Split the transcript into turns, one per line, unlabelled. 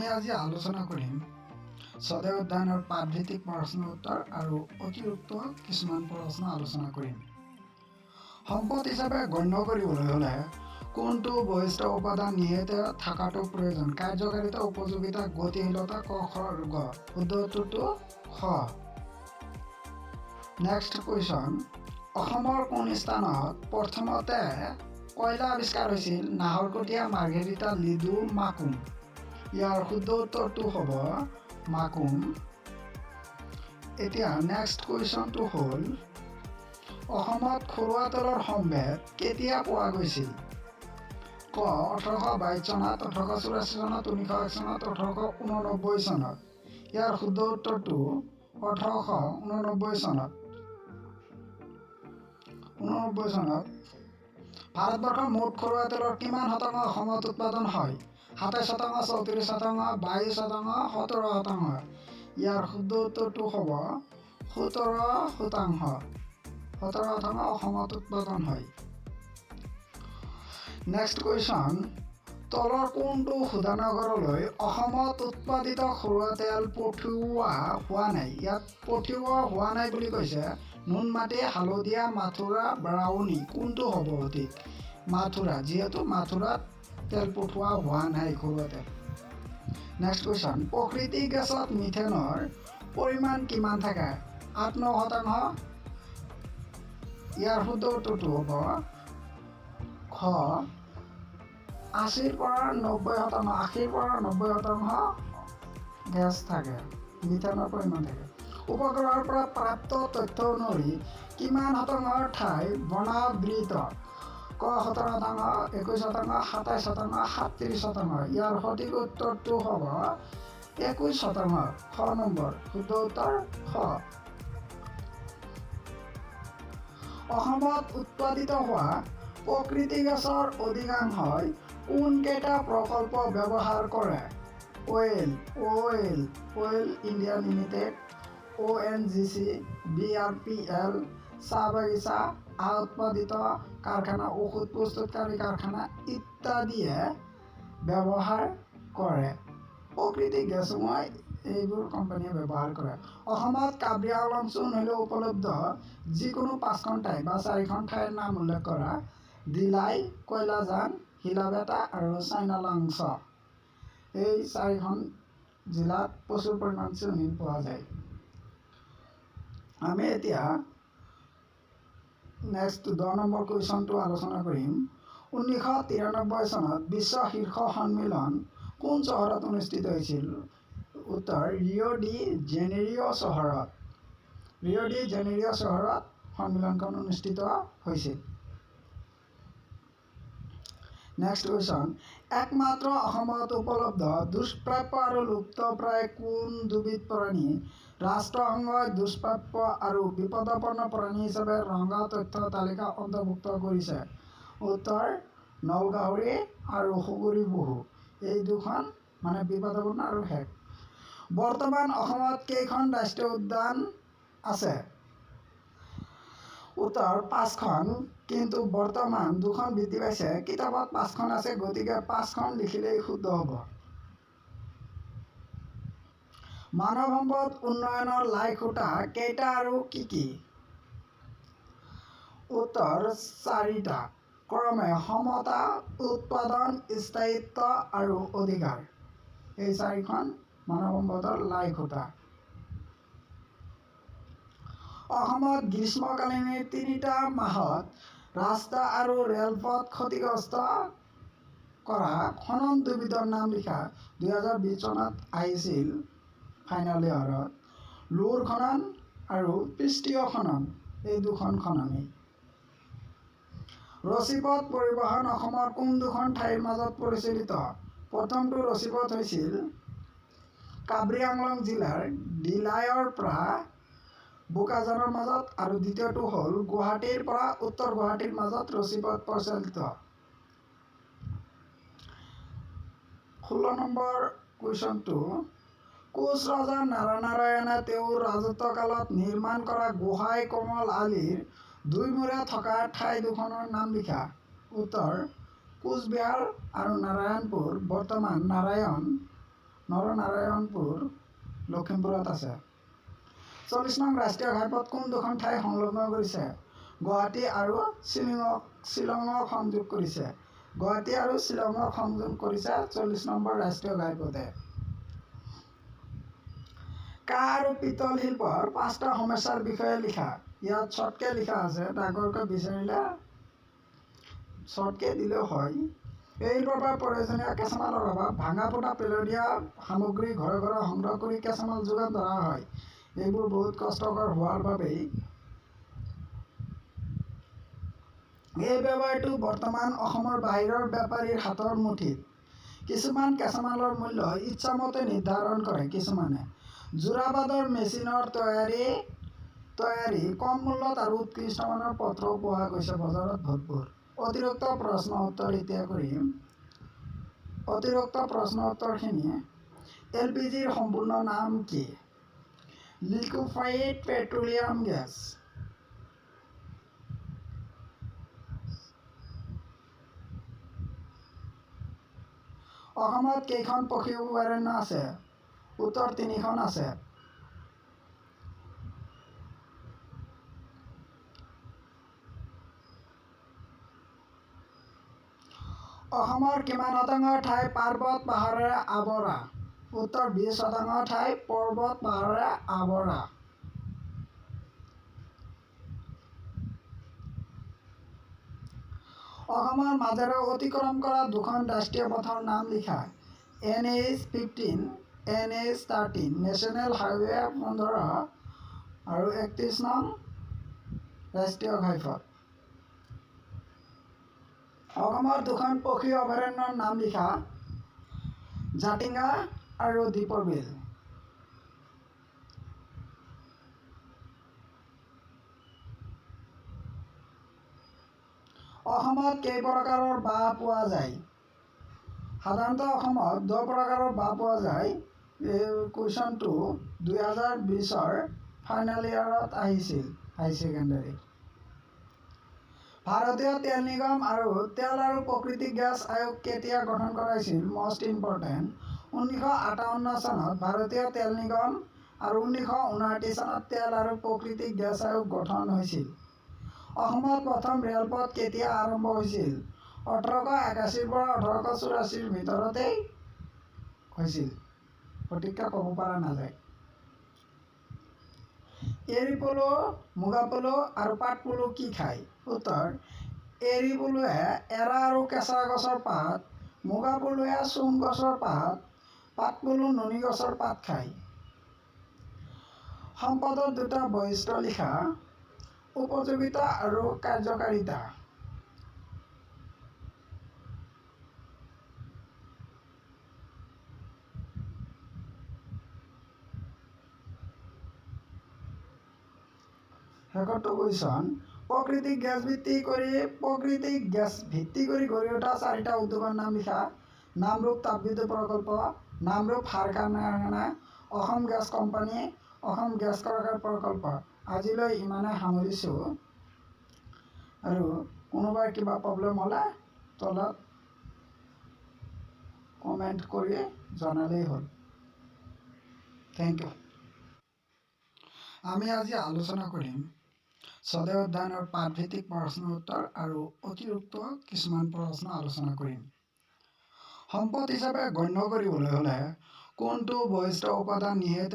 আমি আজি আলোচনা কৰিম স্বদেশ অধ্যয়নৰ পাঠভিত্তিক প্ৰশ্ন উত্তৰ আৰু অতিৰিক্ত কিছুমান প্ৰশ্ন আলোচনা কৰিম। সম্পদ হিচাপে গণ্য কৰিবলৈ হ'লে কোনটো বৈশিষ্ট্য উপাদান নিহিত থকাটো প্ৰয়োজন? কাৰ্যকাৰিতা, উপযোগিতা, গতিশীলতা, ক, খ আৰু গ। শুদ্ধ উত্তৰটো খ। নেক্সট কুৱেশ্যন, অসমৰ কোন স্থানত প্ৰথমতে কয়লা আৱিষ্কাৰ হৈছিল? নাহৰকটীয়া, মাৰ্ঘেৰিটা, লিডু, মাকুম। ইয়াৰ শুদ্ধ উত্তৰটো হ'ব মাকুম। এতিয়া নেক্সট কুৱেশ্যনটো হ'ল, অসমত খৰুৱা তেলৰ সম্ভেদ কেতিয়া পোৱা গৈছিল? ক 1822 চনত, 1884 চনত, 1901 চনত, 1889 চনত। ইয়াৰ শুদ্ধ উত্তৰটো 1889 চনত, 89 চনত। ভাৰতবৰ্ষৰ মুঠ খৰুৱা তেলৰ কিমান শতাংশ অসমত উৎপাদন হয়? 27%, 34%, 22%, 17%। ইয়াৰ শুদ্ধ উত্তৰটো হ'ব 17%। 17% অসমত উৎপাদন হয়। নেক্সট কুৱেশ্যন, তলৰ কোনটো শোধনাগাৰলৈ অসমত উৎপাদিত খৰুৱা তেল পঠিওৱা হোৱা নাই? ইয়াত পঠিওৱা হোৱা নাই বুলি কৈছে। নুনমাটি, হালধীয়া, মাথুৰা, বাৰাউনী। কোনটো হ'ব সঠিক? মাথুৰা, যিহেতু মাথুৰাত তেল পঠোৱা হোৱা নাই খৰুৱা তেল। নেক্সট কুৱেশ্যন, প্ৰকৃতিক গেছত মিথেনৰ পৰিমাণ কিমান থাকে? 8-9%। ইয়াৰ শুদ্ধ উত্তৰটো হ'ব খ, 80ৰ পৰা 90%। 80ৰ পৰা 90% গেছ থাকে, মিথেনৰ পৰিমাণ থাকে। উপগ্ৰহৰ পৰা প্ৰাপ্ত তথ্য অনুসৰি কিমান শতাংশ ঠাই বনাবৃত? ক 17%, 21%, 27%, 37%। ইয়াৰ সঠিক উত্তৰটো হ'ব 21%, খ নম্বৰ শুদ্ধ উত্তৰ খ। অসমত উৎপাদিত হোৱা প্ৰকৃতি গেছৰ অধিকাংশই কোনকেইটা প্ৰকল্প ব্যৱহাৰ কৰে? Oil India limited, ONGC, BRPL, চাহ বাগিচা, আহ উৎপাদিত কাৰখানা, ঔষধ প্ৰস্তুতকাৰী কাৰখানা ইত্যাদিয়ে ব্যৱহাৰ কৰে। প্ৰকৃতিক গেছসমূহ এইবোৰ কোম্পানীয়ে ব্যৱহাৰ কৰে। অসমত কাৰ্বি আংলং চূণশিল উপলব্ধ যিকোনো পাঁচখন ঠাই বা চাৰিখন ঠাইৰ নাম উল্লেখ কৰা। দিলাই, কয়লাজান, শিলাবেটা আৰু চাইনালাংছ। এই চাৰিখন জিলাত প্ৰচুৰ পৰিমাণ চূণশিল পোৱা যায়। আমি এতিয়া নেক্সট 10 নম্বৰ কুৱেশ্যনটো আলোচনা কৰিম। 1993 চনত বিশ্ব শীৰ্ষ সন্মিলন কোন চহৰত অনুষ্ঠিত হৈছিল? উত্তৰ ৰিঅ' ডি জেনেৰিঅ' চহৰত। ৰিঅ' ডি জেনেৰিঅ' চহৰত সন্মিলনখন অনুষ্ঠিত হৈছিল। নেক্সট কুৱেশ্যন, একমাত্ৰ অসমত উপলব্ধ দুষ্প্ৰাপ্য আৰু লুপ্তপ্ৰায় কোন দুবিধ প্ৰাণী ৰাষ্ট্ৰসংঘই দুষ্প্ৰাপ্য আৰু বিপদাপন্ন প্ৰাণী হিচাপে ৰঙা তথ্য তালিকা অন্তৰ্ভুক্ত কৰিছে? উত্তৰ নলগাহৰি আৰু সুগৰী পহু। এই দুখন মানে বিপদাপন্ন আৰু শেষ। বৰ্তমান অসমত কেইখন ৰাষ্ট্ৰীয় উদ্যান আছে? উত্তৰ পাঁচখন, কিন্তু বৰ্তমান দুখন বৃদ্ধি পাইছে। কিতাপত পাঁচখন আছে, গতিকে পাঁচখন লিখিলেই শুদ্ধ হ'ব। মানৱ সম্পদ উন্নয়নৰ লাইখুঁটা কেইটা আৰু কি কি? উত্তৰ চাৰিটা, ক্ৰমে সমতা, উৎপাদন, স্থায়িত্ব আৰু অধিকাৰ। এই চাৰিখন মানৱ সম্পদৰ লাইখুঁটা। অসমত গ্ৰীষ্মকালীন তিনিটা মাহত ৰাস্তা আৰু ৰেলপথ ক্ষতিগ্ৰস্ত কৰা খনন দুবিধৰ নাম লিখা। 2020 চনত আহিছিল ফাইনেল ইয়াৰত। লোৰ খনন আৰু পৃষ্ঠীয় খনন, এই দুখন খননেই। ৰছীপথ পৰিবহণ অসমৰ কোন দুখন ঠাইৰ মাজত পৰিচালিত? প্ৰথমটো ৰছীপথ হৈছিল কাৰ্বি আংলং জিলাৰ ডিলাইৰ পৰা বোকাজানৰ মাজত আৰু দ্বিতীয়টো হ'ল গুৱাহাটীৰ পৰা উত্তৰ গুৱাহাটীৰ মাজত ৰছীপথ প্ৰচলিত। 16 নম্বৰ কুৱেশ্যনটো, কোচ ৰজা নৰনাৰায়ণে তেওঁৰ ৰাজত্বকালত নিৰ্মাণ কৰা গোহাঁই কমল আলিৰ দুই মূৰে থকা ঠাই দুখনৰ নাম লিখা। উত্তৰ কোচবিহাৰ আৰু নাৰায়ণপুৰ, বৰ্তমান নাৰায়ণ নৰনাৰায়ণপুৰ লখিমপুৰত আছে। 40 নং ৰাষ্ট্ৰীয় ঘাইপথ কোন দুখন ঠাই সংলগ্ন কৰিছে? গুৱাহাটী আৰু শ্বিলঙক সংযোগ কৰিছে। গুৱাহাটী আৰু শ্বিলঙক সংযোগ কৰিছে 40 নম্বৰ ৰাষ্ট্ৰীয় ঘাইপথে। কাঁহ আৰু পিতল শিল্পৰ 5টা সমস্যাৰ বিষয়ে লিখা। ইয়াত শ্বৰ্টকৈ লিখা আছে, ডাঙৰকৈ বিচাৰিলে শ্বৰ্টকৈ দিলেও হয়। এই শিল্পৰ পৰা প্ৰয়োজনীয় কেঁচামালৰ অভাৱ, ভাঙা ফুটা পেলনীয়া সামগ্ৰী ঘৰে ঘৰে সংগ্ৰহ কৰি কেঁচামাল যোগান ধৰা হয়। এইবোৰ বহুত কষ্টকৰ হোৱাৰ বাবেই এই ব্যৱসায়টো বৰ্তমান অসমৰ বাহিৰৰ বেপাৰীৰ হাতৰ মুঠিত। কিছুমান কেঁচামালৰ মূল্য ইচ্ছামতে নিৰ্ধাৰণ কৰে কিছুমানে। যোৰাবাদৰ মেচিনৰ তৈয়াৰী কম মূল্যত আৰু উৎকৃষ্ট মানৰ পত্ৰও পোৱা গৈছে বজাৰত ভৰপূৰ। অতিৰিক্ত প্ৰশ্ন উত্তৰ এতিয়া কৰিম। অতিৰিক্ত প্ৰশ্ন উত্তৰখিনি এল পি জিৰ সম্পূৰ্ণ নাম কি? Liquefied petroleum gas. অসমত কেইখন পক্ষী অভয়াৰণ্য আছে? উত্তৰ 3খন আছে। অসমৰ কিমান শতাংশ ঠাই পৰ্বত পাহাৰেৰে আৱৰা? উত্তৰ 20% ঠাই পৰ্বত পাহাৰেৰে আৱৰা। অসমৰ মাজেৰে অতিক্ৰম কৰা দুখন ৰাষ্ট্ৰীয় পথৰ নাম লিখা। NH 15, NH 13, national highway 15 আৰু 31 নং ৰাষ্ট্ৰীয় ঘাইপথ। অসমৰ দুখন পক্ষী অভয়াৰণ্যৰ নাম লিখা। জাতিংগা আৰু দীপৰ বিল। অসমত কেই প্ৰকাৰৰ বাঁহ পোৱা যায়? সাধাৰণতে অসমত 2 প্ৰকাৰৰ বাঁহ পোৱা যায়। এই কুৱেশ্যনটো 2020ৰ ফাইনেল ইয়াৰত আহিছিল হাই ছেকেণ্ডাৰী। ভাৰতীয় তেল নিগম আৰু তেল আৰু প্ৰাকৃতিক গেছ আয়োগ কেতিয়া গঠন কৰা হৈছিল? মষ্ট ইম্পৰ্টেণ্ট, 1958 চনত ভাৰতীয় তেল নিগম আৰু 1959 চনত তেল আৰু প্ৰাকৃতিক গেছ আয়োগ গঠন হৈছিল। অসমত প্ৰথম ৰেলপথ কেতিয়া আৰম্ভ হৈছিল? 1881ৰ পৰা 1884ৰ ভিতৰতেই হৈছিল, সঠিককৈ ক'ব পৰা নাযায়। এৰী পলু, মুগা পলু আৰু পাট পলু কি খায়? উত্তৰ, এৰী পলুৱে এৰা আৰু কেঁচা গছৰ পাত, মুগা পলুৱে চোম গছৰ পাত, পাট পলু নুনি গছৰ পাত খায়। সম্পদৰ দুটা বৈশিষ্ট্য লিখা। উপযোগিতা আৰু কাৰ্যকাৰিতা। শেষৰটো কুৱেশ্যন, প্ৰাকৃতিক গেছ ভিত্তি কৰি গঢ়ি উঠা 4টা উদ্যোগৰ নাম লিখা। নামৰূপ তাপবিদ্যুৎ প্ৰকল্প, নামৰূপ সাৰ কাৰখানা, Assam gas company, Assam gas cracker প্ৰকল্প। আজিলৈ ইমানে সামৰিছোঁ। আৰু কোনোবাৰ কিবা প্ৰব্লেম হ'লে তলত কমেণ্ট কৰি জনালেই হ'ল। Thank you. আমি আজি আলোচনা কৰিম স্বদেশ অধ্যয়নৰ পাঠভিত্তিক প্ৰশ্ন উত্তৰ আৰু অতিৰিক্ত কিছুমান প্ৰশ্ন আলোচনা কৰিম। সম্পদ হিচাপে গণ্য কৰিবলৈ হ'লে কোনটো বৈশিষ্ট্য উপাদান নিহিত